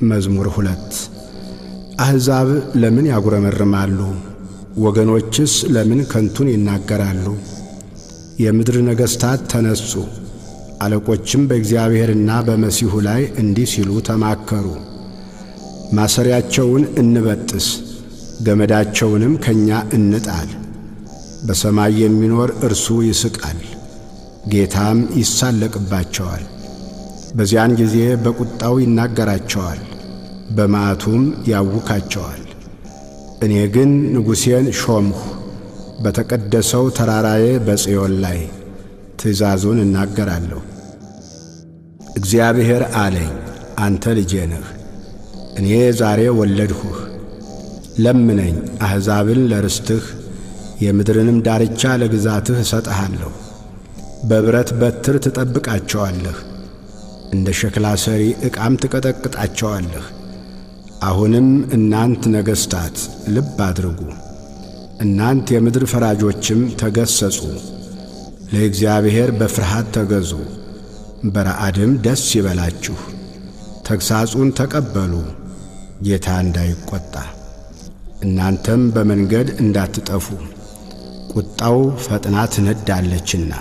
መዝሙር 2። አሕዛብ ለምን ያጉረመርማሉ? ወገኖችስ ለምን ከንቱን ይናገራሉ? የምድር ነገሥታት ተነሱ፣ አለቆችም በእግዚአብሔርና በመሲሑ ላይ እንዲህ ሲሉ ተማከሩ። ማሰሪያቸውን እንበጥስ፣ ገመዳቸውንም ከእኛ እንጣል። በሰማይ የሚኖር እርሱ ይስቃል፣ ጌታም ይሳለቅባቸዋል። በዚያን ጊዜ በቁጣው ይናገራቸዋል፣ በመዓቱም ያውካቸዋል። እኔ ግን ንጉሴን ሾምሁ፣ በተቀደሰው ተራራዬ በጽዮን ላይ ትእዛዙን እናገራለሁ። እግዚአብሔር አለኝ፣ አንተ ልጄ ነህ፣ እኔ ዛሬ ወለድሁህ። ለምነኝ፣ አሕዛብን ለርስትህ የምድርንም ዳርቻ ለግዛትህ እሰጥሃለሁ። በብረት በትር ትጠብቃቸዋለህ፣ እንደ ሸክላ ሰሪ ዕቃም ትቀጠቅጣቸዋለህ። አሁንም እናንት ነገሥታት ልብ አድርጉ፣ እናንት የምድር ፈራጆችም ተገሠጹ። ለእግዚአብሔር በፍርሃት ተገዙ፣ በረዓድም ደስ ይበላችሁ። ተግሣጹን ተቀበሉ፣ ጌታ እንዳይቈጣ፣ እናንተም በመንገድ እንዳትጠፉ፣ ቁጣው ፈጥና ትነዳለችና።